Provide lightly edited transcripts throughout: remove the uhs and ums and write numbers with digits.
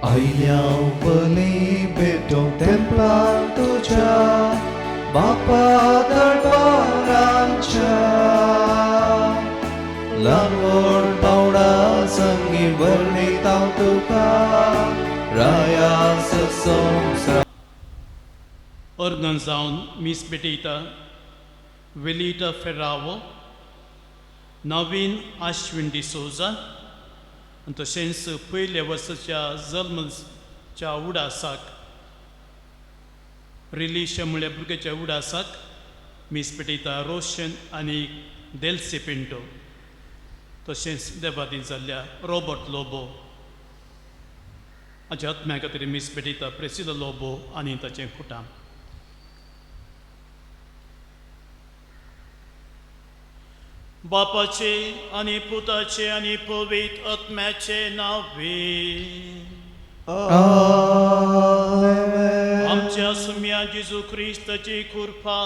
आयल्या बली भेटोवंक तेंपलान तुज्या बापा दरबाराच्या ल्हान व्हड पावडा संगी वर्णीत हांव तुका रायास संवसार. अर्गन जावन मीस भेटयता वेलिटा फेर्रावो, नवीन आश्विन डिसोजा आनी तशेंच पयल्या वर्साच्या जल्मच्या उडासाक रिलीशा म्हळ्या भुरग्याच्या उडासाक मीस भेटयता रोशन आनी देल्सी पिंटो, तशेंच देवादीन जाल्ल्या रॉबर्ट लोबो हाच्या आत्म्या खातीर मीस भेटयता प्रेसिलो लोबो आनी ताचें कुटाम. बापाचे आनी पुताचे आनी पवित्र आत्म्याचे नांवे. आमेन. आमच्या सुम्या जेजू क्रिस्ताची कृपा,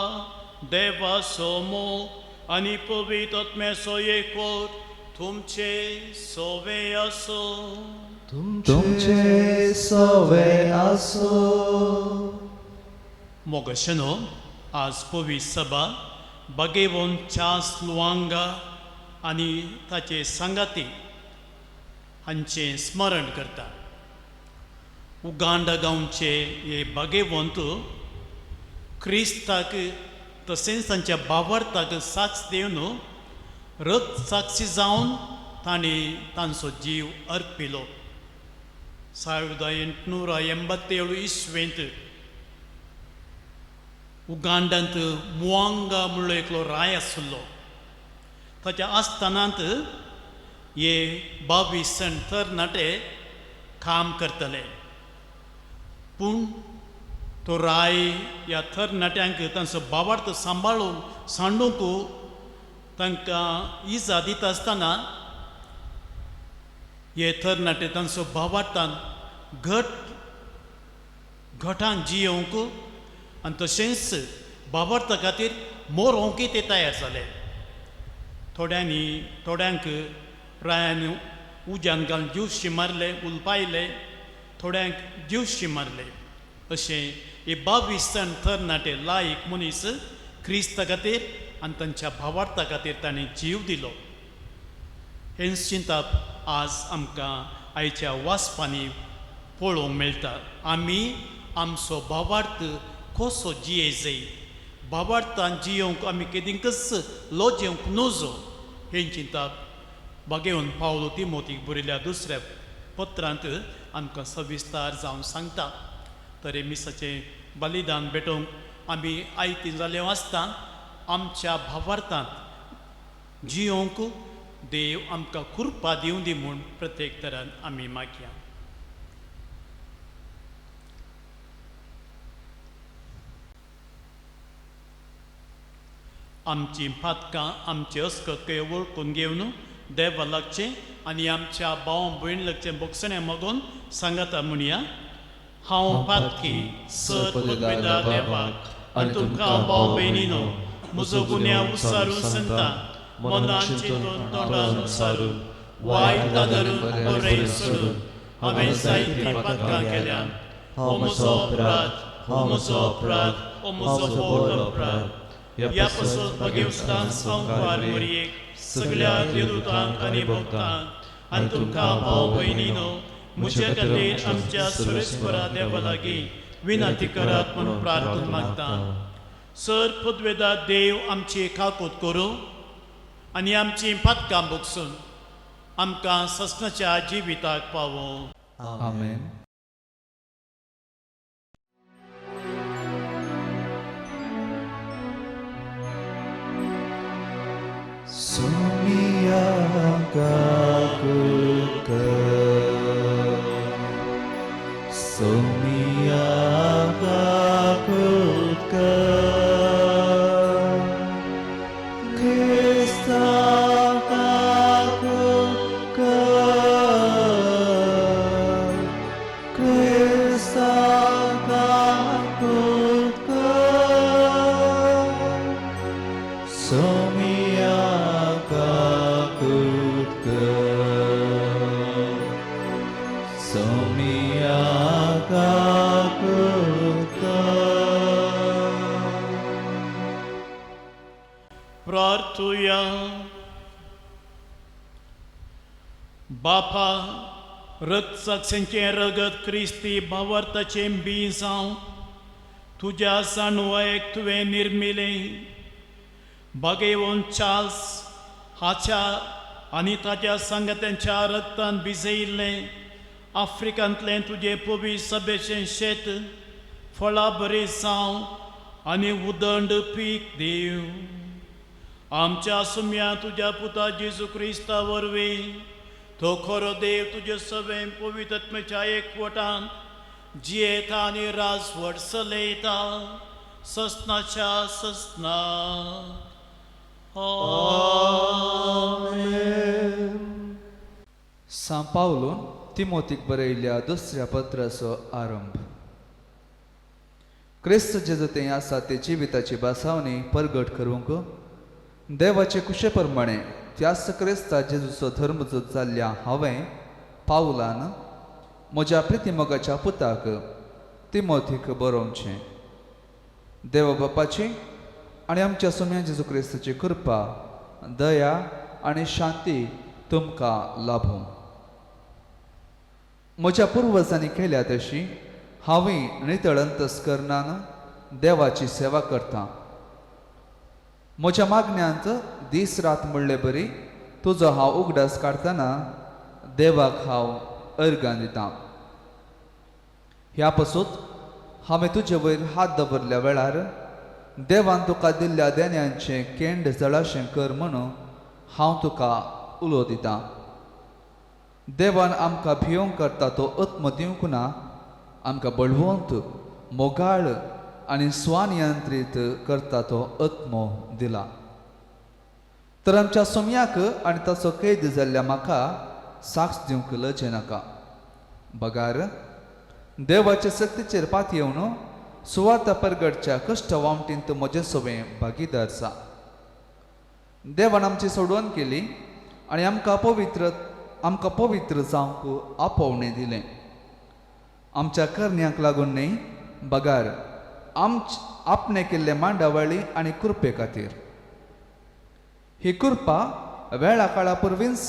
देवाचो मोग आनी पवित्र आत्म्याचो एकवट तुमचे सोवे आसो. तुमचे सवे आसो. मोगशनो, आज पवित्र सभा बागेवन चार्ल्स लुआंगा आनी ताचे सांगाती हांचें स्मरण करता. उगांडा गांवचे हे बागेवंत क्रिस्ताक तशेंच तांच्या बावडताक साक्ष दिवन रक्त साक्षी जावन तांणी तांचो जीव अर्पिलो. 1887 इसवेंत उगांडांत मुआंगा म्हणलो एकलो राय आशिल्लो. ताच्या आस्थानांत हे 22 जाण तरणाटे काम करतले, पूण तो राय ह्या तरणाट्यांक तांचो बावार्थ सांबाळून सांडूंक तांकां इजा दिता आसतना हे तरणाटे तांचो भावार्थान घट घटान जियोवंक आनी तशेंच भावार्था खातीर मोरोंकय ते तयार जाले. थोड्यांनी थोड्यांक रायान उज्यान घालून जीवशी मारले, उलपायले, थोड्यांक जीवशी मारले. अशें हे 22 जाण तरणाटे लायक मनीस क्रिस्ता खातीर आनी तांच्या भावार्था खातीर तांणी जीव दिलो. हेंच चिंतप आज आमकां आयच्या वाचपांनी पळोवंक मेळटा. आमी आमचो भावार्थ कसो जिये जाय, भावार्थान जियोवंक आमी केदींकच लजेवंक नजो, हें चिंतप बागेवन पावलो तिमोतीक बरयल्या दुसऱ्या पत्रांत आमकां सविस्तार जावन सांगता. तर मिसाचें बलिदान भेटोवंक आमी आयती जाल्ले आसता आमच्या भावार्थांत जियोवंक देव आमकां कृपा दिवं दी म्हूण प्रत्येक तरान आमी मागया. आमची पातकां आमचे अस्कत वळखून घेवन देवा लागचें आनी आमच्या भाव भयण लागचें बोगसणें मागून सांगाता म्हणया. हांव पातकी सर पदवेदा देवाक आनी तुमकां भाव भयणीनो म्हजो गुन्यांव उसारून सांगता, मनान चिंतून तोंडान उसारून वायट धरून बरें सोडून हांवें जायतीं पातकां केल्या. हो म्हजो अपराध, हो म्हजो अपराध, हो म्हजो व्हड अपराध. ह्या पासत भगेवस्तान संवसार मोरयेक सगळ्या देवदूतांक आनी भक्तांक आनी तुमकां भाव भयणीनो म्हज्या खातीर आमच्या सुरेश्वरा देवा लागीं विनंती करात म्हणून प्रार्थना मागता. सर पदवेदा देव आमची काकूत करूं आनी आमची पातकां भोगसून आमकां ससनाच्या जिविताक पावों. आमेन. Sumia kakuka, Sumia kakuka, Krista kakuka, Krista kakuka, Sumia kakutka, Sumia बापा, रगतसाक्षेंचें रगत क्रिस्ती भावार्थाचें बीं जावं तुज्या जाणवायेक तुवें निर्मिलें। बागेवन चार्ल्स हाच्या आनी ताच्या सांगात्यांच्या रगतान भिजयिल्लें आफ्रिकांतलें तुजें पवित्र सभेचें शेत फळां बरें जावं आनी उदंड पीक दिव। आमच्या सुम्या तुज्या पुता जेजू क्रिस्ता वरवीं तो खरो देव तुजे सवें पवित्र एकवटान जियेता आनी राजवट चलयता ससनाच्या ससना। आमेन। सां पावलून तिमोतीक बरयल्ल्या दुसऱ्या पत्राचो आरंभ। क्रिस्त जेजू तें आसा ते जिविताची भासावणी परगट करूंक देवाचे कुशे प्रमाणे त्याच क्रिस्ता जेजूचो धर्मजूत जाल्ल्या हांवें पावलान म्हज्या प्रितीमोगाच्या पुताक तिमोथीक बरोवचें। देवा बापाची आनी आमच्या सोम्या जेजू क्रिस्ताची कृपा, दया आनी शांती तुमकां लाभूं। म्हज्या पुर्वजांनी केल्या तशी हांवूय नितळ अंतस्करणान देवाची सेवा करता। म्हज्या मागण्यांत दीस रात म्हणले बरी तुजो हांव उगडास काडटना देवाक हांव अर्गां दितां। ह्या पसूत हांवें तुजे वयर हात दवरल्या वेळार देवान तुका दिल्ल्या देण्यांचें केंड जळाशें कर म्हणून हांव तुका उलो दितां। देवान आमकां भियोंक करता तो आत्म दिवंक ना, आमकां बळवंत, मोगाळ आनी स्वनियंत्रीत करता तो आत्मो दिला। तर आमच्या सोम्याक आनी ताचो कैद जाल्ल्या म्हाका साक्ष दिवंक लजे नाका। बगार देवाचे सक्तीचेर पात येवन सुवार्ता परगटच्या कश्ट वामटींत म्हजें सवें भागीदार जा। देवान आमची सोडवण केली आनी आमकां पवित्र जावंक आपोवणें दिलें। आमच्या करण्यांक लागून न्हय, बगार आपणे केल्ले मांडावळी आनी कृपे खातीर। ही कृपा वेळा काळा पुर्वींच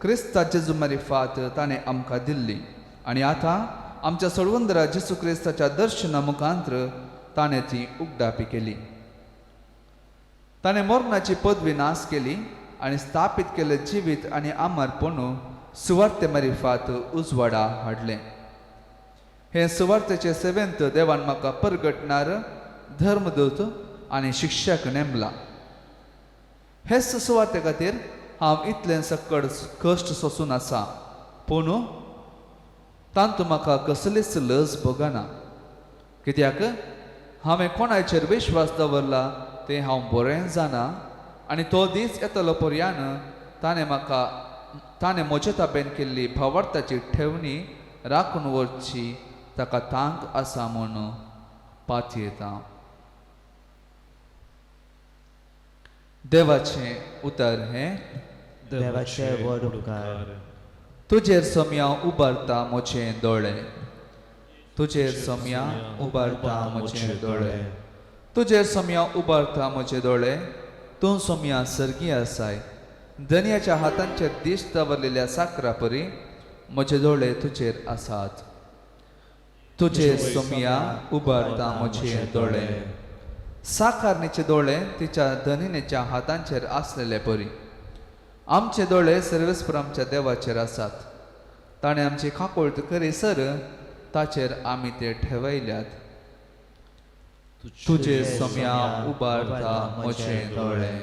क्रिस्ता जेजू मारिफात ताणें आमकां दिल्ली आनी आतां आमच्या सोडवंदरा जेजू क्रिस्ताच्या दर्शना मुखांत्र ताणें ती उगडापी केली। ताणें मरणाची पदवी नाश केली आनी स्थापीत केल्लें जिवीत आनी आमरपण सुवार्ते मारिफात उजवाडा हाडलें। हे सुवार्तेचे सेवेंत देवान म्हाका परगटणार धर्मदूत आनी शिक्षक नेमला। हेच सुवार्ते खातीर हांव इतलें सकड कश्ट सोसून आसा, पूण तातूंत म्हाका कसलीच लज भोगना, कित्याक हांवें कोणाचेर विश्वास दवरला तें हांव बरें जाणा आनी तो दीस येतलो पर्यान ताणें म्हजे ताबेन केल्ली भावार्थाची ठेवणी राखून व्हरची ताका तांक आसा म्हूण पातयेता। देवाचें उतर हें। देवाचें व्हड उपकार। तुजेर सोम्या उबारता म्हजे दोळे, तुजेर सोम्या उबारता म्हजे दोळे, तुजेर सोम्या उबारता म्हजे दोळे। तूं सोम्या सर्गी आसाय, धनयाच्या हातांचेर दिश्ट दवरलेल्या साकरा परी म्हजे दोळे तुजेर आसात। तुजेर सोम्या उबारता म्हजे दोळे। साकारणीचे दोळे तिच्या धनिनेच्या हातांचेर आसलेले परी आमचे दोळे सर्वेस्पर आमच्या देवाचेर आसात। ताणें आमची काकुळट करीसर ताचेर आमी ते ठेवयल्यात। तुजे सोम्या उबारता म्हजे दोळे।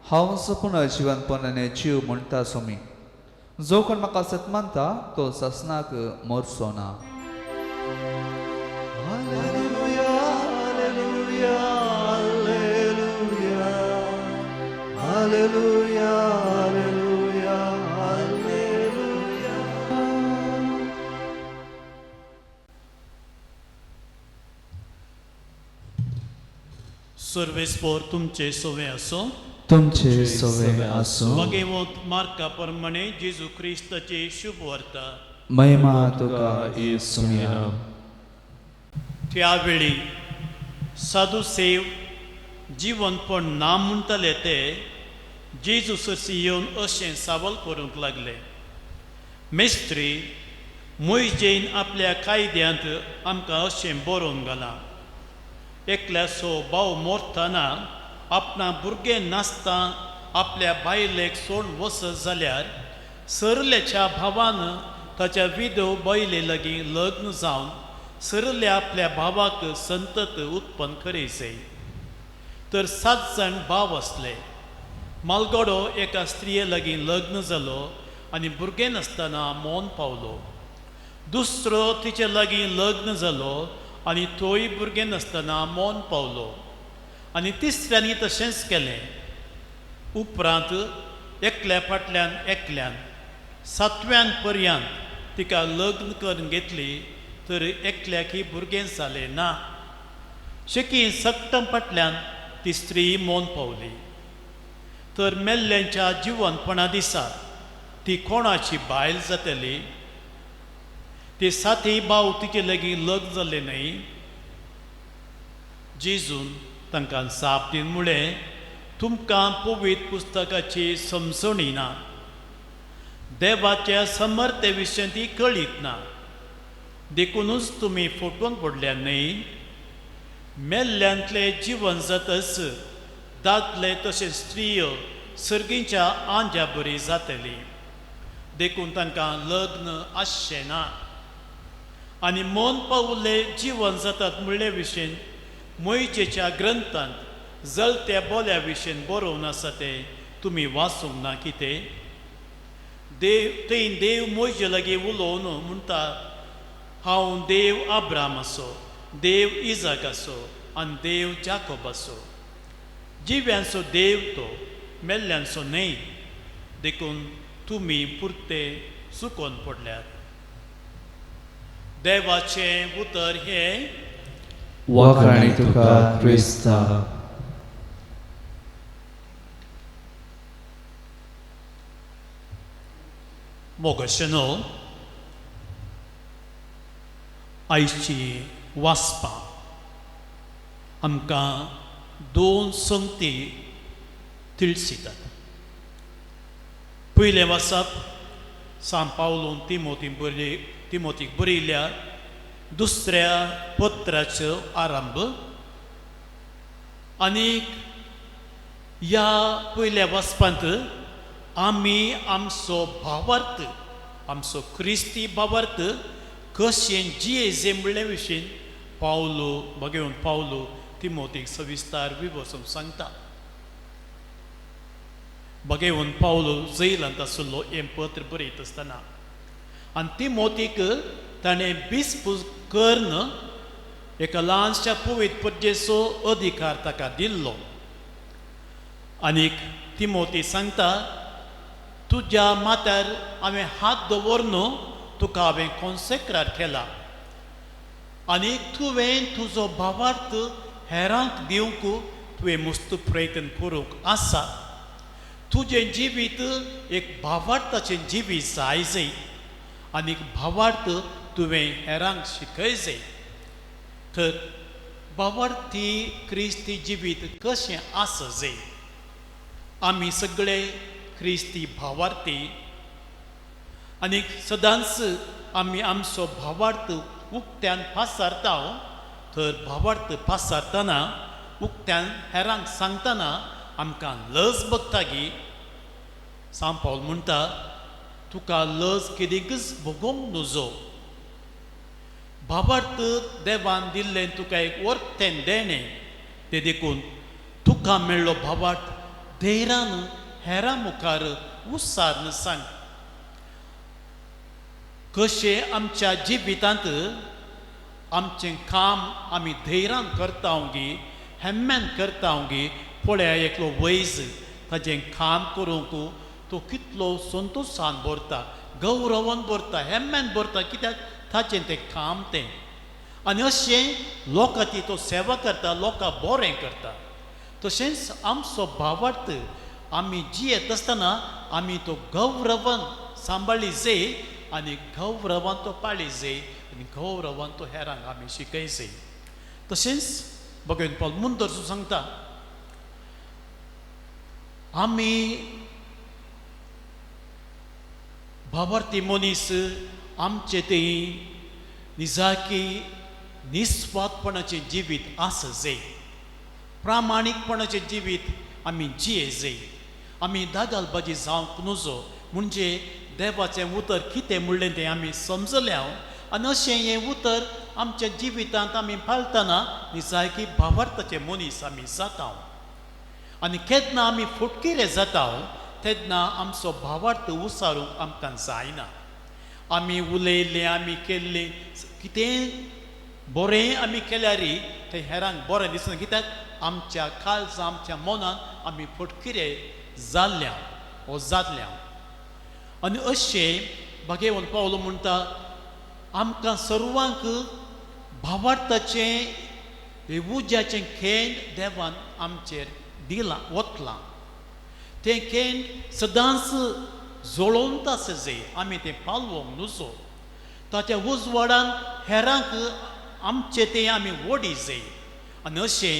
हांव पुनर्जिवनपणाने जीव म्हणटा सोमी, जो कोण म्हाका सत मानता तो ससनाक मरचो ना। Hallelujah, hallelujah, hallelujah. Hallelujah, hallelujah, hallelujah. सर्वेस्पोर तुमचे सोवे आसो. तुमचे सवे आसूं. भगवंत मार्का प्रमाणे जेजू क्रिस्ताची शुभ वार्ता. महिमा तुका येसुया. त्या वेळी साधू सेव जिवनपण ना म्हणटले ते जेजू सरशी येवन अशें सावल करूंक लागले, मेस्त्री, मोयजेन आपल्या कायद्यांत आमकां अशें बरोवन घालां, एकल्याचो भाव मोरतना आपणा भुरगें नासता आपल्या बायलेक सोडून वचत जाल्यार सरल्याच्या भावान ताच्या विधव बायले लागीं लग्न जावन सरल्या आपल्या भावाक संतत उत्पन्न करयचे. तर 7 जाण भाव आसले. मालगडो एका स्त्रिये लागीं लग्न जालो आनी भुरगें नासतना मौन पावलो. दुसरो तिचे लागीं लग्न जालो आनी तोय भुरगें नासतना मौन पावलो. आनी तिसऱ्यांनी तशेंच केलें. उपरांत एकल्या फाटल्यान एकल्यान 7व्यान पर्यंत तिका लग्न करून घेतली, तर एकल्याकय भुरगें जालें ना. शेकी सट्टम फाटल्यान ती स्त्री मौन पावली. तर मेल्ल्यांच्या जिवनपणा दिसा ती कोणाची बायल जातली? ती सातय भाव तिचे लागीं लग्न जाले न्हय? जेजून तांकां जाप दिवन म्हळें, तुमकां पवित्र पुस्तकाची समजणी ना, देवाच्या समर्थे विशयी ती कळीत ना, देखुनूच तुमी फटोवन पडल्या न्हय. मेल्ल्यांतले जिवन जातच दादले तशेंच स्त्रियो सर्गीच्या आंज्या बरी जातली, देखून तांकां लग्न आसचें ना. आनी मन पावले जिवन जातात म्हणले विशयन मोयजेच्या ग्रंथांत जलत्या बोल्या विशयन बरोवन आसा तें तुमी वाचूंक ना कितें? देव थंय देव मोयजे लागीं उलोवन म्हणटा, हांव देव आब्राम आसो, देव इजाक आसो आनी देव जाकोब आसो. जिव्यांचो देव तो, मेल्ल्यांचो न्हय. देखून तुमी पुरते चुकोन पडल्यात. देवाचें उतर हें. वाखाणी तुका क्रिस्ता. मोगशनो, आयची वाचपां आमकां 2 संगती तिळसितात. पयलें वाचप सांत पावलून तिमोतीक बरयल्या दुसऱ्या पत्राचो आरंभ. आनीक ह्या पयल्या वाचपांत आमी आमचो भावार्थ, आमचो क्रिस्ती भावार्थ कशें जियेजे म्हणले विशीं पावलो भगेवन पावलो तिमोतीक सविस्तार विवसून सांगता. भगेवन पावलो जैलांत आशिल्लो हें पत्र बरयत आसतना आनी तिमोतीक ताणें बिस्पूस कर्ण एका ल्हानशा पवित्र परजेचो अधिकार ताका दिल्लो. आनीक तिमोती सांगता, तुज्या माथ्यार हांवें हात दवरन तुका हांवें कॉन्सेक्रार केला आनी तुवें तुजो भावार्थ हेरांक दिवंक तुवें मस्त प्रयत्न करूंक आसा. तुजें जिवीत एक भावार्थाचें जिवीत जाय जाय आनी भावार्थ तुवें हेरांक शिकय जाय. तर भावार्थी क्रिस्ती जिवीत कशें आसा जाय? आमी सगळे क्रिस्ती भावार्थी आनी सदांच आमी आमचो भावार्थ उक्त्यान पासारता. तर भावार्थ पासारतना उक्त्यान हेरांक सांगतना आमकां लज भोगता गी? सांत पावल म्हणटा, तुका लज कितेंकच भोगोवंक नुजो. भावार्थ देवान दिल्लें तुका एक वर्तें देणें, तें देखून तुका मेळ्ळो भावार्थ धैर्यान हेरां मुखार उसार्न सांग. कशें आमच्या जिवितांत आमचें काम आमी धैर्यान करता गी, हेम्म्यान करता गी? पळया, एकलो वैज ताजें काम करूंक तो कितलो संतोशान भरता, गौरवान भरता, हेम्यान भरता, कित्याक ताजें तें काम तें। आनी अशें लोकांची तो सेवा करता, लोकां बरें करता। तशेंच आमचो भावार्थ आमी जियेत आसतना आमी तो गौरवान सांबाळी जाय आनी गौरवान तो पाळी जाय आनी गौरवान तो हेरांक आमी शिकय जाय। तशेंच भगवान पावल मुंदर सांगता आमी भावार्थी मनीस आमचे ते निजाकी निस्वार्थपणाचें जिवीत आस जाय, प्रामाणीकपणाचें जिवीत आमी जिये जाय, आमी दागलबाजी जावंक नजो। म्हणजे देवाचें उतर कितें म्हणलें तें आमी समजलें आनी अशें हें उतर आमच्या जिवितांत आमी पाळटना निजायकी भावार्थाचे मनीस आमी जाता। आनी केन्ना आमी फुटकिरे जाता तेन्ना आमचो भावार्थ उसारूंक आमकां जायना। आमी उलयल्लें, आमी केल्लें कितें बरें आमी केल्यार तें हेरांक बरें दिसना, कित्याक आमच्या काळजा आमच्या मनान आमी फटकिरे जाल्ल्या ओ जातल्या। आनी अशें भगेवन पावलो म्हणटा आमकां सर्वांक भावार्थाचें उज्याचें खेळ देवान आमचेर दिलां वतलां, तें खेळ सदांच जळोवन आसा जाय, आमी तें पालवंक नुजो। ताच्या उजवाडान हेरांक आमचें तें आमी वडी जाय। आनी अशें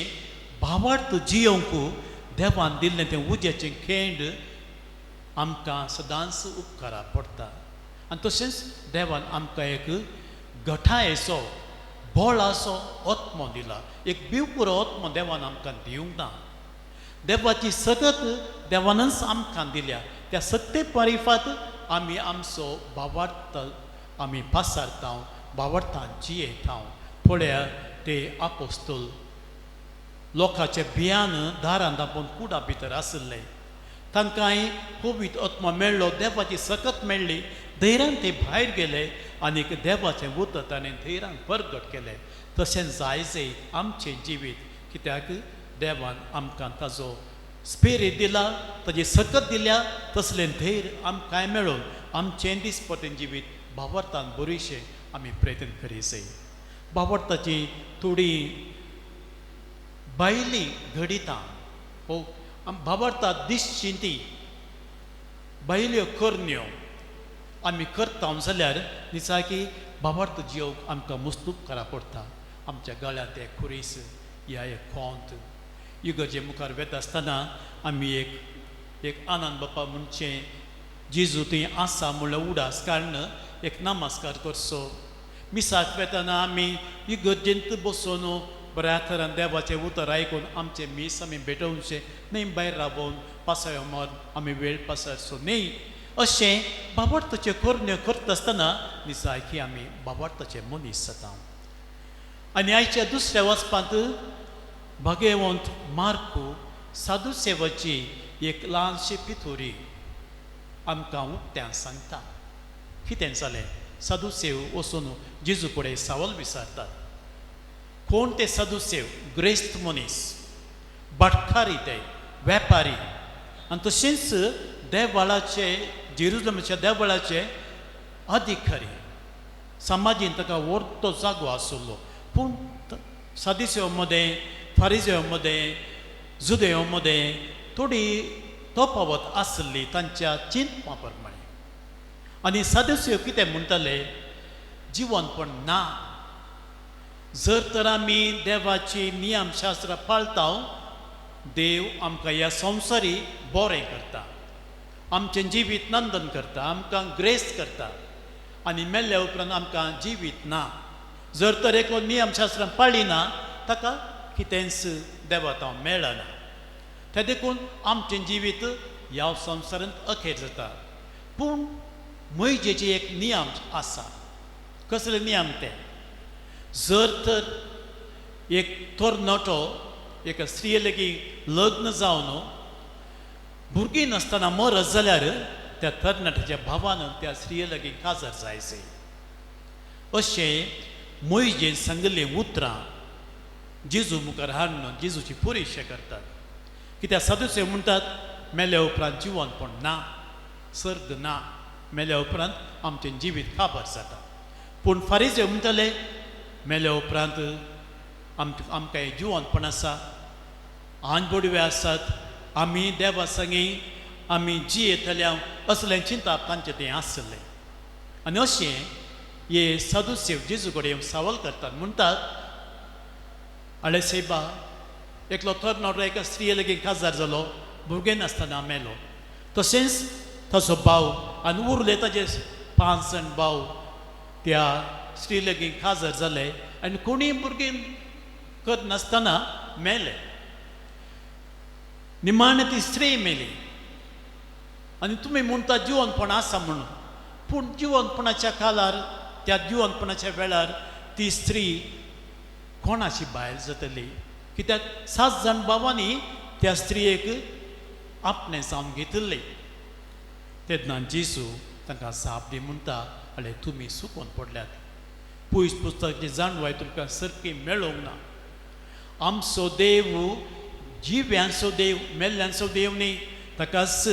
भावार्थ जियोवंक देवान दिल्लें तें उज्याचें खेंड आमकां सदांच उपकारा पडटा। आनी तशेंच देवान आमकां एक घटायेचो बळाचो आत्मो दिला, एक भिवकुरो आत्मो देवान आमकां दिवंक ना। देवाची सकत देवानच आमकां दिल्या, त्या सत्ते परिफात आमी आमचो भावार्थ आमी पासारता, भावार्थान जियेता। पळया ते आपोस्तोल लोकांचे भियान दारान दापोवन कुडा भितर आशिल्ले, तांकांय पवित्र आत्मो मेळ्ळो, देवाची सकत मेळ्ळी, धैर्यान ते भायर गेले आनी देवाचें उतर ताणें धैर्यान परगट केलें। तशें जाय जाय आमचें जिवीत, कित्याक देवान आमकां ताजो स्पिरीट दिला, ताजी सकत दिल्या, तसलें धैर्य आमकांय मेळून आमचें दिसपटें जिवीत भावार्थान बरीशें आमी प्रयत्न करी जाय। भावार्थाची थोडी भायलीं घडितां हो भावार्थात दिसची ती भायल्यो करण्यो आमी करता जाल्यार निजाकी भावार्थ जियोवंक आमकां मुस्तूप करा पडटा। आमच्या गळ्यांत एक खुरीस ह्या एक कोंत इगर्जे मुखार वेता आसतना आमी एक एक आनंद बापा म्हणचें जेजू थंय आसा म्हणल्यार उडास काडून एक नमस्कार करचो। मिसाक वेतना आमी इगर्जेंत बसून बऱ्या तरान देवाचें उतर आयकून आमचें मीस आमी भेटोवचें न्हय, भायर रावोवन पासायो मारून आमी वेळ पासारचो न्हय। अशें भावार्थाच्यो करण्यो करता आसतना निजायकी आमी भावार्थाचे मनीस जाता। आनी आयच्या दुसऱ्या वचपांत भगेवंत मार्कू साधू सेवाची एक ल्हानशी पितुरी आमकां उक्त्यान सांगता। कितें जालें, साधू सेव वचून जेजू कडेन सवाल विचारतात। कोण ते साधू सेव? ग्रेस्त मनीस, भाटकारी, ते वेपारी आनी तशेंच देवाळाचे जेरुजलमाच्या देवळाचे अधिकारी, समाजीन ताका व्हडलो जागो आशिल्लो। पूण सादिसेव मदें, फारिजेव मदें, जुदेव मदें थोडी तफावत आसली तांच्या चिंतपा प्रमाणे। आनी सादेसेव कितें म्हणटाले, जिवनपण ना, जर तर आमी देवाची नियमशास्त्रां पाळता देव आमकां ह्या संवसारी बरें करता, आमचें जिवीत नंदन करता, आमकां ग्रेस करता आनी मेल्ल्या उपरांत आमकां जिवीत ना। जर तर एकलो नियमशास्त्रां पाळिना ताका कितेंच देवात हांव मेळना, तें देखून आमचें जिवीत ह्या संवसारांत अखेर जाता। पूण मोहिजेचे एक नियम आसा। कसले नियम ते? जर तर एक तरणाटो एका स्त्रिये लागीं लग्न जावन भुरगीं नासतना मरत जाल्यार त्या तरणाट्याच्या भावान त्या स्त्रिये लागीं काजार जायचें अशें मोहिजेन सांगिल्लीं उतरां जेजू मुखार हाडून जेजूची परिक्षा करतात। कित्याक सादुसेव म्हणटात मेल्या उपरांत जिवनपण ना, सर्ग ना, मेल्या उपरांत आमचें जिवीत काबार जाता. पूण फारीजय म्हणटाले मेल्या उपरांत आमकां हें जिवनपण आसा, आन बोडवे आसात, आमी देवा संगी आमी जियेतल्या असलें चिंतप तांचें तें आसलें. आनी अशें हे साधुसेव जेजू कडेन सवाल करतात, म्हणटात आळे सायबा, एकलो तरणाटो एका स्त्रिये लागीं काजार जालो, भुरगें नासतना मेलो. तशेंच ताचो भाव आनी उरले ताजे 5 जाण भाव त्या स्त्री लागीं काजार जाले आनी कोणीय भुरगीं करनासतना मेले. निमाणें ती स्त्री मेली. आनी तुमी म्हणटा जिवनपण आसा म्हणून, पूण जिवनपणाच्या काळार, त्या जिवनपणाच्या वेळार ती स्त्री कोणाची बायल जातली? कित्याक 7 जाण भावांनी त्या स्त्रियेक आपणें जावन घेतिल्लें. तेन्ना जेजू तांकां जाप दी म्हणटा, आले तुमी सुकोन पडल्यात, पयस पुस्तकाची जाणवाय तुमकां सारकी मेळोंक ना. आमचो देव जिव्यांचो देव, मेल्ल्यांचो देव न्ही. ताकाच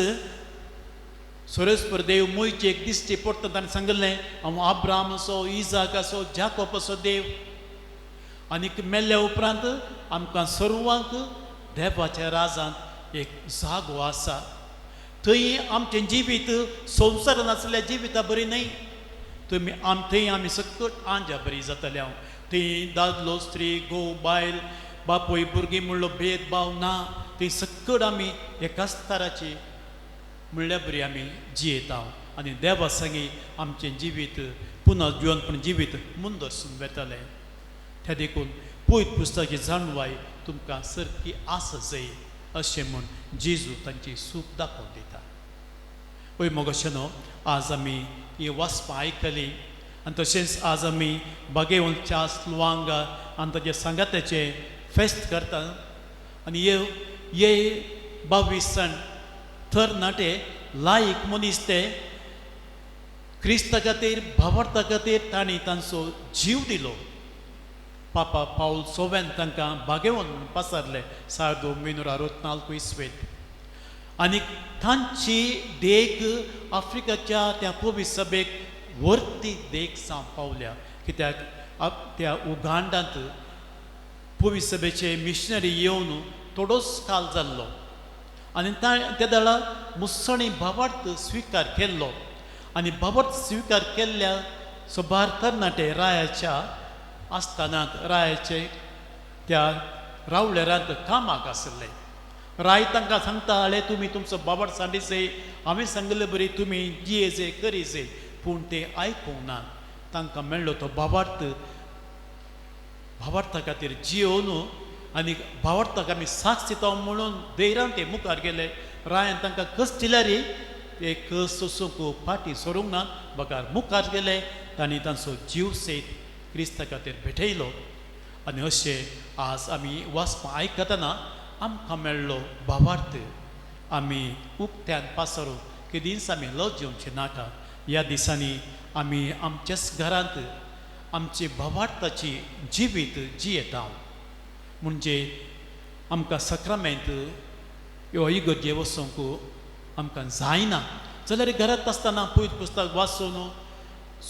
सोरेस्पर देव मोयचेक दिश्टी पडटा ताणें सांगिल्लें, हांव आब्रामाचो, इजाकाचो, जाकोबाचो देव. आनीक मेल्ल्या उपरांत आमकां सर्वांक देवाच्या राजांत एक जागो आसा. थंय आमचें जिवीत संवसारान आसल्या जिविता बरी न्हय, तुमी थंय आमी सकट आंज्या बरी जातले. हांव थंय दादलो स्त्री, घोव बायल, बापूय भुरगीं म्हणलो भेदभाव ना. थंय सकट आमी एकाच तराची म्हणल्या बरी आमी जियेता आनी देवा संगी आमचें जिवीत पुनः जिवनपण जिवीत मुंदरसून वेतलें. त्या देखून पयत पुस्तकाची जाणवाय तुमकां सारकी आसा जाय अशें म्हूण जेजू तांची सूख दाखोवन दिता. वय मोगशेनो, आज आमी ही वाचपां आयकली आनी तशेंच आज आमी बागेवनच्या लुवांगा आनी ताच्या सांगात्याचें फेस्त करता. आनी हे 22 जाण तरणाटे लायक मनीस ते क्रिस्ता खातीर, भावार्था खातीर तांणी तांचो जीव दिलो. पापा पावल सोव्यान तांकां बागेवन म्हूण पासारले सार्दो मिनुरा रोतनाल्को इस्वेत. आनी तांची देख आफ्रिकाच्या त्या पवित्र सभेक वर्ती देख जावंक पावल्या. कित्याक त्या उगांडांत पवित्र सभेचे मिशनरी येवन थोडोच काल जाल्लो आनी त्या वेळार मुसणी भावार्थ स्विकार केल्लो. आनी भावार्थ स्विकार केल्ल्या सबार तरणाटे रायाच्या आस्थानांत, रायाचे त्या रावळेरांत कामाक आशिल्ले. राय तांकां सांगता, आळे तुमी तुमचो बाबाड सांडीचे, हांवें सांगिल्ले बरी तुमी जियेचे करीचे, पूण ते आयकूंक ना. तांकां मेळ्ळो तो भावार्थ, भावार्था खातीर जियोवन आनी भावार्थाक आमी साक्ष दिता म्हणून धैर्यान ते मुखार गेले. रायान तांकां कस दिल्यार ते कस सोसूंक फाटीं सरूंक ना, बगार मुखार गेले. तांणी तांचो जीव सयत क्रिस्ता खातीर भेटयलो. आनी अशें आज आमी वाचपां आयकतना आमकां मेळ्ळो भावार्थ आमी उक्त्यान पासरो केदींच आमी लज येवचें नाका. ह्या दिसांनी आमी आमच्याच घरांत आमची भावार्थाची जिवीत जियेता. म्हणजे आमकां सक्रामेंत ह्यो इगर्जे वचूंक आमकां जायना जाल्यार घरांत आसतना पयत पुस्तक वाचून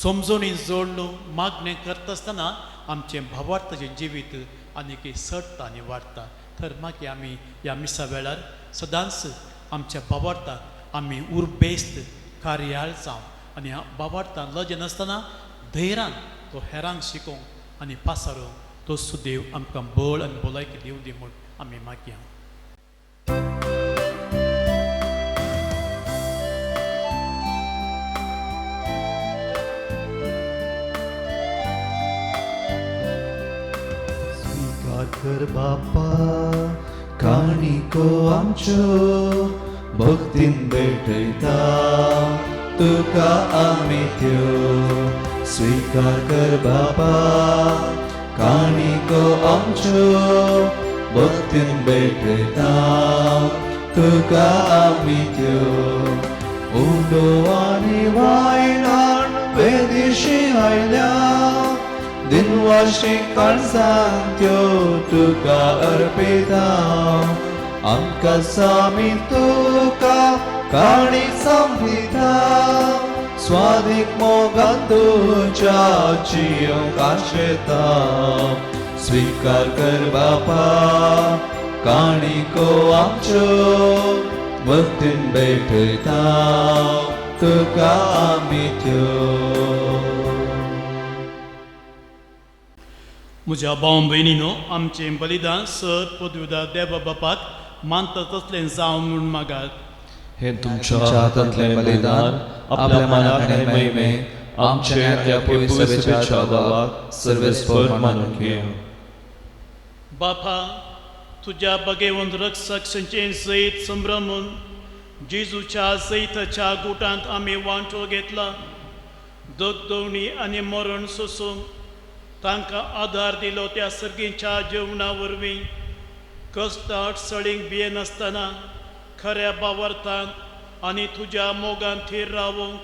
समजणी जोडून मागणें करता आसतना आमचें भावार्थाचें जिवीत आनीक सडटा आनी वाडटा. तर मागीर आमी ह्या मिसा वेळार सदांच आमच्या भावार्थाक आमी उर्बेस्त कार्याळ जावं आनी ह्या भावार्थान लज नासतना धैर्यान तो हेरांक शिकोवंक आनी पासारूंक तो सुदेव आमकां बळ आनी भलायकी दिवं दी म्हूण आमी मागया. स्वीकार कर बापा काणिको आमच्यो भक्तीन भेटयता तुका आमी त्यो. स्वीकार कर बापा काणिको आमच्यो भक्तीन भेटयता तुका आमी त्यो. उंडो आनी वायनान वेदिशी आयल्या दिनवाशी काळजान त्यो तुका अर्पिता. आमकां सामी तुका काणी सांगिता स्वादीक मोगान तुज्या जियोंक आशेता स्वीकार कर बापा काणिको आमच्यो भक्तीन भेटयता तुका आमी त्यो. म्हज्या भाव भयणीनो आमचें बलिदान सर पदवीदार देवा बापाक मानता तसलें जावं म्हूण मागात. हे तुमच्या हातांतलें बलिदान आपल्या मनाक आनी महिमे आमचे ह्या पवित्र सभेच्या देवाक सर्वेस्पर मानून घेवं. बापा तुज्या बगेवंत रक्षक सयत संभ्रमून जेजूच्या जैताच्या गुटांत आमी वांटो घेतला. दगदवणी आनी मरण सोसूंक तांकां आदार दिलो त्या सर्गीच्या जेवणा वरवीं कश्ट अडचणींक भियेनासतना खऱ्या बावर्थान आनी तुज्या मोगान थीर रावूंक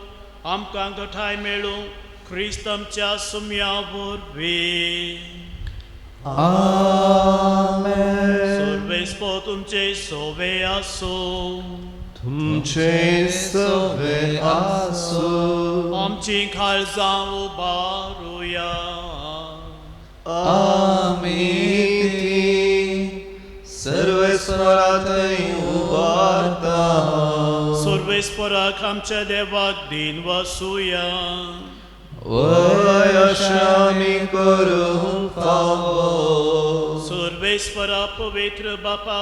आमकां घटाय मेळूं क्रिस्त आमच्या सुम्या वरवीं. आमेन. सर्वेस्पर तुमचे सोवे आसूं. तुमचे सोवे आसूं. आमची काळजां उबारुया. आमी ती सर्वेस्पराथंय उबारता. सर्वेस्पराक आमच्या देवाक दिन वसुया. वय अशें आमी करूंक फावो. सर्वेस्परा पवित्र बापा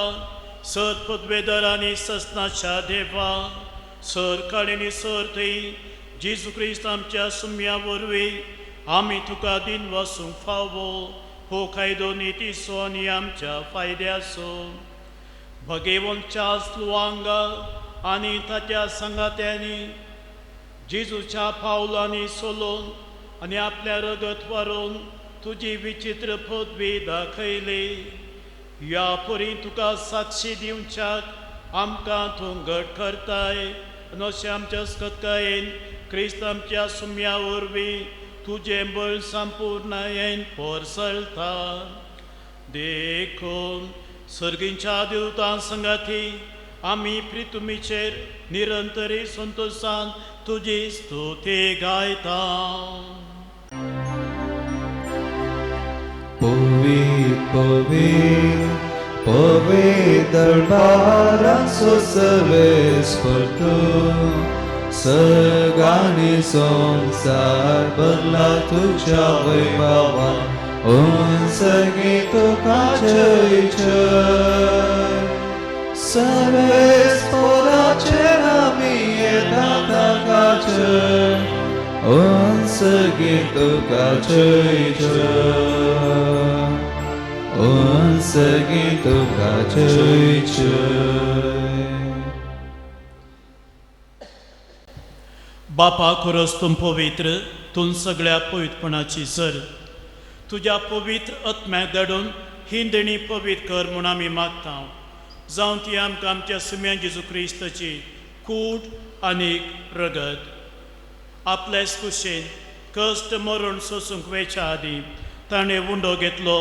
सर पदवेदर आनी ससनाच्या देवा सर काळीनी सर थंय जेजू क्रिस्त आमच्या सुम्या वरवीं आमी तुका दिन वसूंक फावो हो कायदो नितीचो आनी आमच्या फायद्याचो. भगेवंतच्या लुवांगा आनी ताच्या सांगात्यांनी जेजूच्या पावलांनी सोलोवन आनी आपल्या रगत वारोवन तुजी विचित्र पदवी दाखयली. ह्या परी तुका साक्षी दिवच्याक आमकां तूं घट करताय आनी अशें आमच्या सकतकायेन क्रिस्त आमच्या सुम्या वरवीं तुजें बळ संपूर्णायेन पोरसळता. देखून सर्गींच्या देवतां संगाती आमी प्रितुमीचेर निरंतरी संतोशान तुजी स्तुती गायता. पवित्र पवित्र पवित्र दरबाराचो सर्वेस्पर तूं सर्गांनी संवसार भरला तुज्या वैभवान उंचगी तुका जय जय. सर्वेस्पराचेर आमी येता ताका जय उंचगी तुका जय जय उंचगी तुका जय जय. बापा खरोच तूं पवित्र तूं सगळ्या पवित्रपणाची सर तुज्या पवित्र आत्म्याक धाडून ही देणी पवित्र कर म्हूण आमी मागता. जावं ती आमकां आमच्या सुम्या जेजू क्रिस्ताची कूड आनी रगत. आपल्याच कुशेन कश्ट मरण सोसूंक वेच्या आदीं ताणें उंडो घेतलो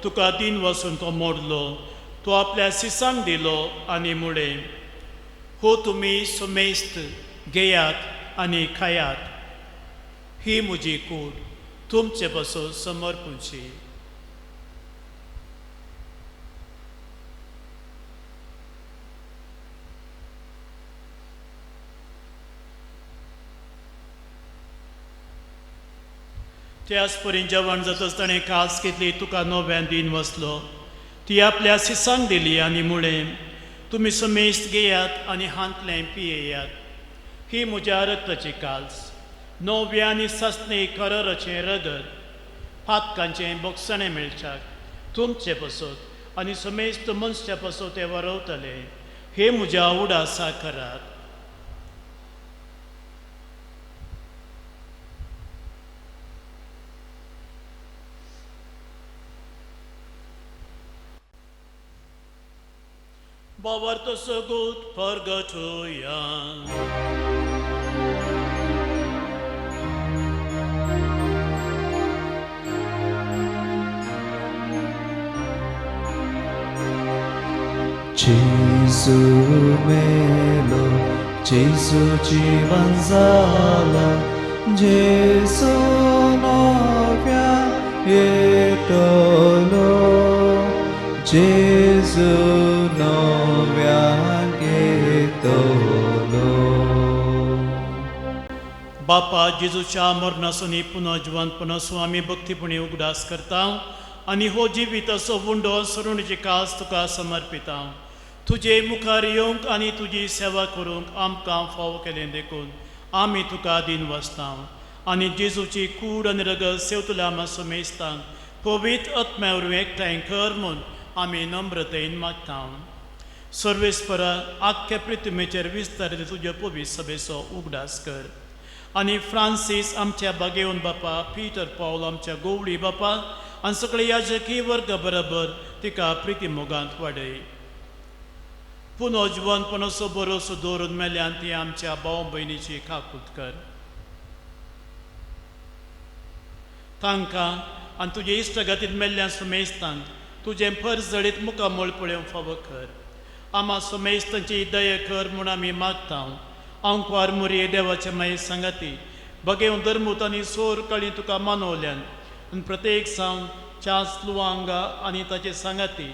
तुका दिन वसून तो मोडलो तो आपल्या सिसांक दिलो आनी मुळें हो तुमी सुमेस्त घेयात आनी खायात ही म्हजी कूड तुमचे पासून समर्पूची. त्याच परी जेवण जातच ताणें कास घेतली तुका नव्यान दिन वसलो ती आपल्या सिसांक दिली आनी मुळें तुमी समेस्त घेयात आनी हांतलें पियेयात ही म्हज्या रक्ताची काल्स नव्या आनी सासणी कराराचें रगत पातकांचें बोगसणें मेळच्याक तुमचे पासत आनी समेस्त मनशा पासत ते वरवतले हे म्हज्या उडासा करात. बाबार सगूत परगटुया. जेजू मेलो, जेजू जिवन जाला, जेजू नव्या येतलो, जेजू नव्या येतलो. बापा जेजूच्या मरणासून पुनर्जिवंतपणासून आमी भक्तीपणी उगडास करता आनी हो जिविताचो उंडो सरुणीची कास तुका समर्पिता. तुजे मुखार येवंक आनी तुजी सेवा करूंक आमकां फावो केलें देखून आमी तुका दिन वसता आनी जेजूची कूड आनी रगत सेवतल्या आमा सुमेस्तांक पवित्र आत्म्या वरवीं एकठांय कर म्हूण आमी नम्रतेन मागता. सर्वेस्परा आख्ख्या पृथ्वीचेर विस्तारिल्ले तुजे पवित्र सभेचो उगडास कर आनी फ्रांसीस आमच्या बागेवन बापा, पीटर पावल आमच्या गोवळी बापा आनी सगळे याजकी वर्ग बरोबर तिका प्रिती मोगांत वाडय. पुनर्जिवंतपणाचो भरोसो दवरून मेल्यान ती आमच्या भाव भयणीची काकूत कर. तांकां आनी तुजे इश्टगतीन मेल्ल्या सुमेस्तांक तुजें फर्ज जळीत मुखामळ पळोवंक फावो कर. आमा सुमेस्तांची दया कर म्हूण आमी मागता. आंकवार मुरये देवाचे मागीर सांगाती बगेवन धर्मूत आनी सोर कळी तुका मानवल्यान आनी प्रत्येक सावन चास लुवांगा आनी ताचे सांगाती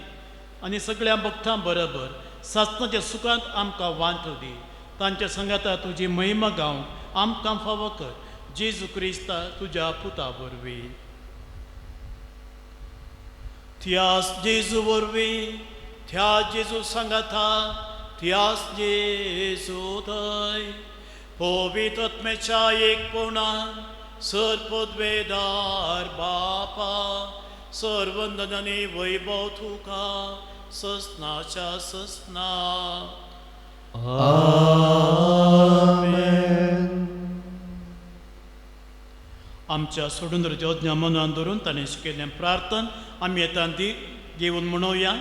आनी सगळ्या भक्तां बरोबर सासणाच्या सुखांत आमकां वांटो दी. तांच्या सांगाता तुजी महिमा गावंक आमकां फावो कर. जेजू क्रिस्ता तुज्या पुता वरवीं. त्यास जेजू वरवीं, त्या जेजू सांगाता, त्यास जेजू थंय पवित्र आत्म्याच्या एकपणान सर पदवेदार बापा सर्वंदन आनी वैभव तुका ससनाच्या ससना. आमेन. आमच्या सोडून ज्ञा मनान धरून ताणें शिकयल्लें प्रार्थन आमी येता ती घेवन म्हणोवया.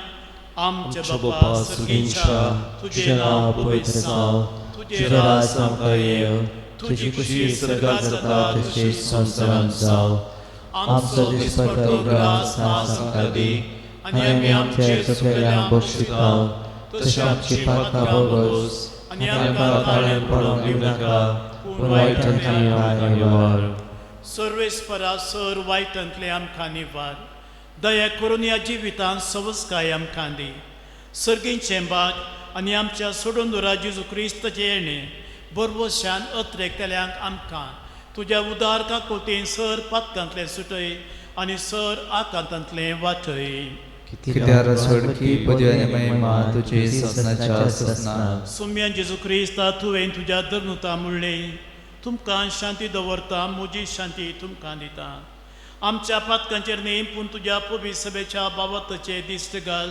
आमच्या बापा सर्गीच्या, तुजें नांव पवित्र जावं, तुजें राज आमकां येवं, तुजी खुशी स्वर्गात जाता तशी संवसारांत जावं. आमचो दिसपट्टो ग्रास आज आमकां दी आनी आमी आमचे चुकलेल्यांक बक्षिता तशें आमची पातकां भोगोस आनी आमकां ताळ्यान पडोवंक दिवं नाका, पूण वायटांतली आमकां निवार. सर्वेस्परा सर वायटांतले आमकां निवार. दया करून ह्या जिवितांत सवस्काय आमकां दी. सर्गींचें बाग आनी आमच्या सोडून दुरा जेजू क्रिस्ताचें येणें बरवशान अत्रेकतल्यांक आमकां तुज्या उदार काकुळतेन सर पातकांतलें सुटय आनी सर आकांतांतलें वाटय. कित्यार सोडकी पदवी आनी महिमा तुजी ससनाच्या ससना. सुम्यान जेजू क्रिस्ता तुवें तुज्या धर्नुता म्हणलें, तुमकां शांती दवरता, म्हजी शांती तुमकां दिता. आमच्या पातकांचेर न्ही पूण तुज्या पवित्र सभेच्या बाबताचे दिश्ट घाल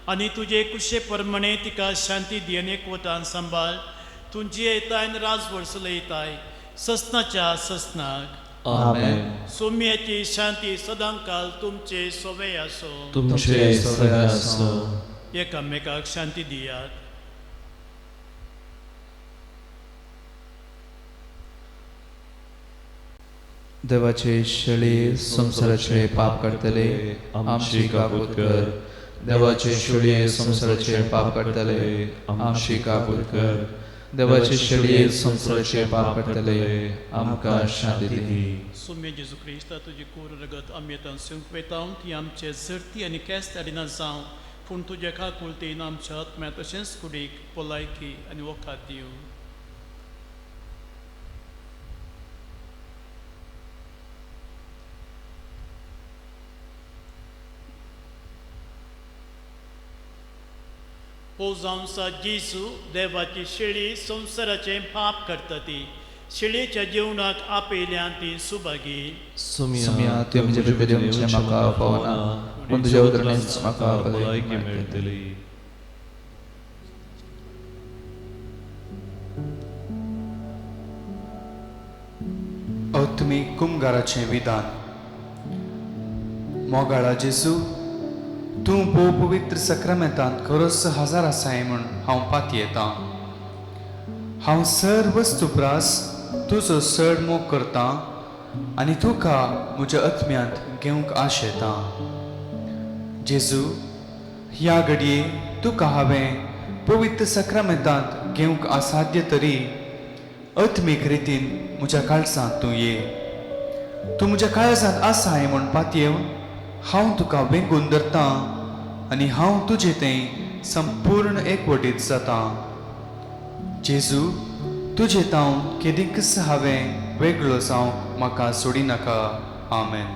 आनी तुजे कुशे प्रमाणे तिका शांती दी आनी एकवटान सांबाळ. तूं जियेताय आनी राजवट चलयताय ससनाच्या ससनाक. आमेन. सोम्याची शांती सदांकाल तुमचे सोवे आसो. तुमचे सगळे आसो. एकामेकाक शांती दियात. देवाचे शेळी संवसाराचे पाप काडटले आमची काबूत कर. देवाचे शेळये संवसाराचे पाप काडटले आमची काबूत कर. देवाचे शेळये संवसाराचे पाप काडटले आमकां शांती दी. सुम्य जेजू क्रिस्ता तुजी कूर रगत आमी आतां सुंकवेता ती आमचे झरती आनी केस धाडिना जावं, पूण तुज्या काकुळतेन आमच्या आत्म्या तशेंच कुडीक भलायकी आनी वखद दिवं. हो जावंसा जेजू देवाची शेळी संवसाराचें पाप करता ती शेळयेच्या जेवणाक आपयल्यान ती सुभागी. सुम्या तुवें म्हजे भितर येवचें म्हाका फावना, पूण तुज्या उतरांनीच म्हाका भलायकी मेळटली. आत्मीक कुमगाराचें विधान. मोगाळा जेजू, तूं भोव पवित्र सक्रामेंतांत खरोच हजार आसाय म्हूण हांव पातयेतां. हांव सर वस्तू प्रास तुजो चड मोग करतां आनी तुका म्हज्या आत्म्यांत घेवंक आशेतां. जेजू, ह्या घडये तुका हांवें पवित्र सक्रामेंतांत घेवंक असाध्य तरी आत्मीक रितीन म्हज्या काळजांत तूं ये. तूं म्हज्या काळजांत आसाय म्हूण पातयेवन हांव तुका वेंगून धरतां आनी हांव तुजे थंय संपूर्ण एकवटीत जातां. जेजू, तुजे तावन केदींकच हांवें वेगळो जावंक म्हाका सोडिनाका. आमेन.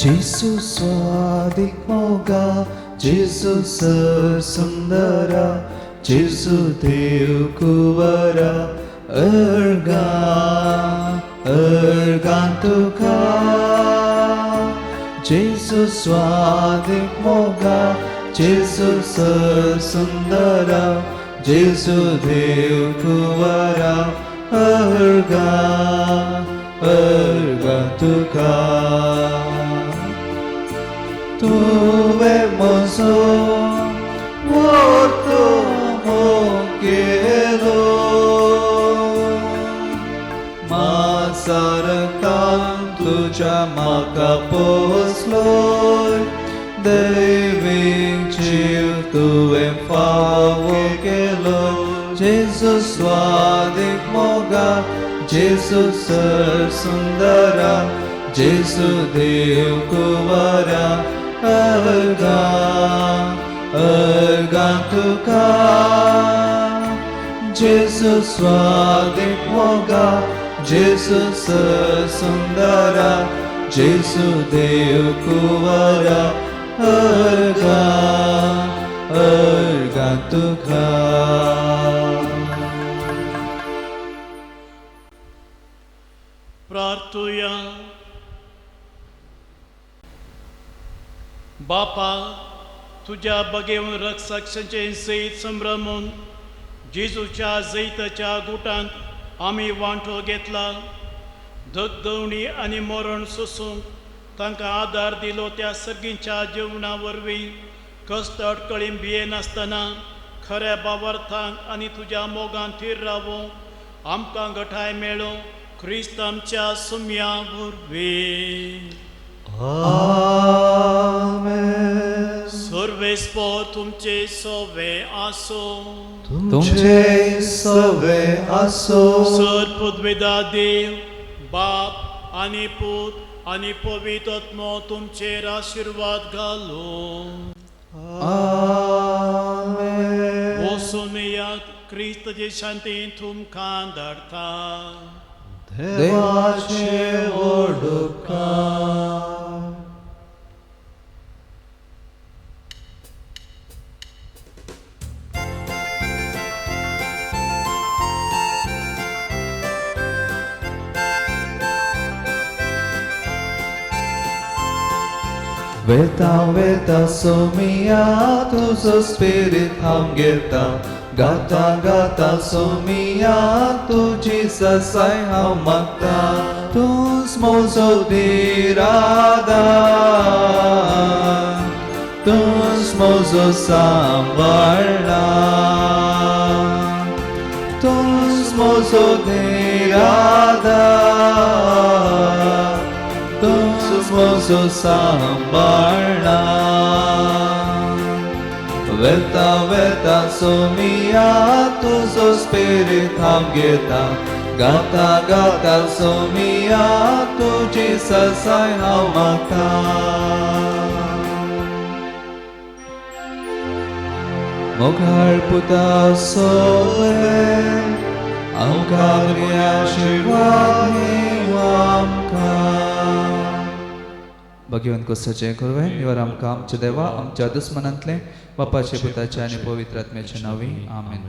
जेसू स्वादीक मोगा, जेसू सुंदरा, जेसू देव कुंवरा, अर्गां अर्गां तुका. जेसू स्वादीक मोगा, जेसू सुंदरा, जेसू देव कुंवरा, अर्गां अर्गां तुका. तुवें म्हजो व्हर्तो मोग केलो, मासारकान तुज्या म्हाका पोसलोय, दैवीक जीव तुवें फावो केलो. जेजू स्वादीक मोगा, जेजू सुंदरा, जेजू देव कुंवरा, अर्गां अर्गां तुका. जेजू स्वादीक मोगा, जेजू सुंदरा, जेजू देव कुंवरा, अर्गां अर्गां तुका. प्रार्थुया. बापा, तुज्या बगेवन रक्षाक्षांचे सयत संभ्रमून जेजूच्या जैताच्या गुटांत आमी वांटो घेतला. धगधवणी आनी मरण सोसूंक तांकां आदार दिलो. त्या सर्गींच्या जेवणा वरवीं कश्ट अडकळीन भियेनासतना खऱ्या बावर्थांक आनी तुज्या मोगान थीर रावूंक आमकां घटाय मेळूं. क्रिस्त आमच्या सुम्या वरवीं. आमेन. सर्वेस्पोर तुमचे सोवे आसो. तुमचे सवे आसो. सर पदवेदा देव बाप आनी पूत आनी पवित्र आत्मो तुमचेर आशिर्वाद घालो. आमेन. वचून येयात, क्रिस्ताचे शांती तुमकां धाडटा. देवाचे व्हड उपकार. वेता वेता सोमिया तुजो स्पिरीत हांव घेता, गाता गाता सोमिया तुजी ससाय हांव मागता, तूंच म्हजो धीरादार, तूंच म्हजो सांबाळना, तूंच म्हजो धीरादार, तूंच म्हजो सांबाळना. वेता वेता सोमिया तुजो स्पिरीत हांव घेता, गाता गाता सोमिया तुजी ससाय हांव मागता. मोगाळ पुता सोवे आमकां आशिर्वाद आमकां. भगवंत कोसाचें करवें निवर आमकां आमच्या देवा आमच्या दुस्मनांतलें बापाचे पुताचे आनी पवित्र आत्म्याचे नांवी. आमेन.